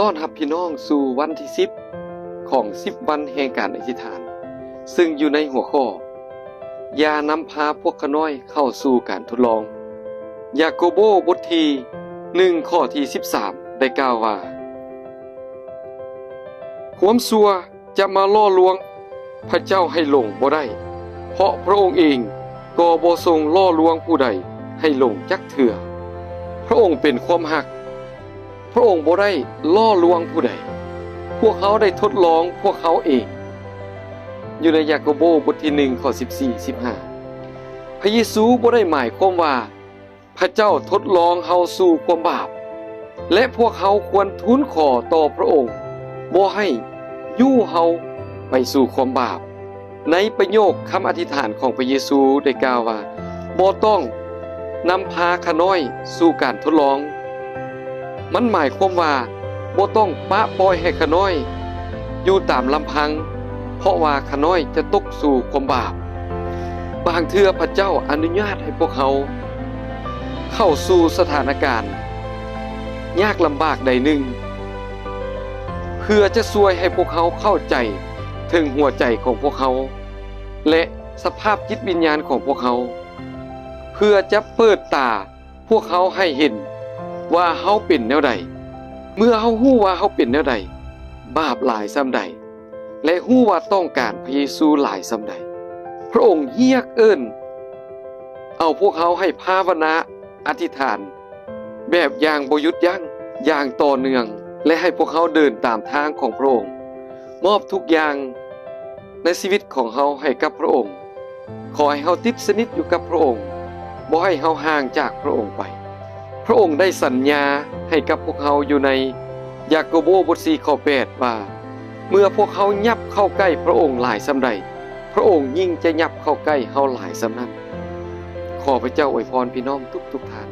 ຕ້ອນຮັບພີ່ນ້ອງສູ່ວັນທີສິບຂອງສິບວັນແຫ່ງການອະທິຖານ ຊຶ່ງຢູ່ໃນຫົວຂໍ້ ຢ່ານຳພາພວກຂ້ານ້ອຍເຂົ້າສູ່ການທົດລອງ. ຢາໂກໂບ ບົດທີໜຶ່ງ ຂໍ້ທີສິບສາມ ໄດ້ກ່າວວ່າ ຄວາມຊົ່ວຈະມາຫຼໍ່ລວງພະເຈົ້າໃຫ້ຫຼົງບໍ່ໄດ້, ເພາະພະອົງເອງກໍບໍ່ຊົງຫຼໍ່ລວງຜູ້ໃດໃຫ້ຫຼົງຈັກເທື່ອ. ພະອົງເປັນຄວາມຮັກ, ພະອົງບໍ່ໄດ້ຫຼໍ່ລວງຜູ້ໃດ. ພວກເຮົາໄດ້ທົດລອງພວກເຮົາເອງ. ຢູ່ໃນຢາໂກໂບ ບົດທີໜຶ່ງ ຂໍ້ສິບສີ່ ສິບຫ້າ ພະເຢຊູບໍ່ໄດ້ໝາຍຄວາມວ່າ ພະເຈົ້າທົດລອງເຮົາສູ່ຄວາມບາບ ແລະ ພວກເຮົາຄວນທູນຂໍຕໍ່ພະອົງບໍ່ໃຫ້ຍູ້ເຮົາໄປສູ່ຄວາມບາບ. ໃນປະໂຫຍກຄຳອະທິຖານຂອງພະເຢຊູໄດ້ກ່າວວ່າ ບໍ່ຕ້ອງນຳພາຂ້ານ້ອຍສູ່ການທົດລອງ. ມັນໝາຍຄວາມວ່າ ບໍ່ຕ້ອງປະປ່ອຍໃຫ້ຂ້ານ້ອຍຢູ່ຕາມລຳພັງ, ເພາະວ່າຂ້ານ້ອຍຈະຕົກສູ່ຄວາມບາບ. ບາງເທື່ອພະເຈົ້າອະນຸຍາດໃຫ້ພວກເຮົາເຂົ້າສູ່ສະຖານະການຍາກລຳບາກໃດໜຶ່ງ ເພື່ອຈະຊ່ວຍໃຫ້ພວກເຮົາເຂົ້າໃຈເຖິງຫົວໃຈຂອງພວກເຮົາ ແລະ ສະພາບຈິດວິນຍານຂອງພວກເຮົາ, ເພື່ອຈະເປີດຕາ ພວກເຮົາໃຫ້ເຫັນວ່າເຮົາເປັນແນວໃດ. ເມື່ອເຮົາຮູ້ວ່າເຮົາເປັນແນວໃດ, ບາບຫຼາຍສ່ຳໃດ ແລະ ຮູ້ວ່າຕ້ອງການພະເຢຊູຫຼາຍສ່ຳໃດ, ພະອົງຮຽກເອີ້ນເອົາພວກເຮົາໃຫ້ພາວະນາອະທິຖານແບບຢ່າງບໍ່ຢຸດຢັ້ງ, ຢ່າງຕໍ່ເນື່ອງ ແລະ ໃຫ້ພວກເຮົາເດີນຕາມທາງຂອງພະອົງ, ມອບທຸກຢ່າງໃນຊີວິດຂອງເຮົາໃຫ້ກັບພະອົງ. ຂໍໃຫ້ເຮົາຕິດສະໜິດຢູ່ກັບພະອົງ, ບໍ່ໃຫ້ເຮົາຫ່າງຈາກພະອົງໄປ. ພະອົງໄດ້ສັນຍາໃຫ້ກັບພວກເຮົາຢູ່ໃນຢາໂກໂບ ບົດສີ່ ຂໍ້ແປດ ວ່າ ເມື່ອພວກເຮົາຫຍັບເຂົ້າໃກ້ພະອົງຫຼາຍສ່ຳໃດ, ພະອົງຍິ່ງຈະຫຍັບເຂົ້າໃກ້ເຮົາຫຼາຍສ່ຳນັ້ນ. ຂໍພະເຈົ້າອວຍພອນພີ່ນ້ອງທຸກໆທ່ານ.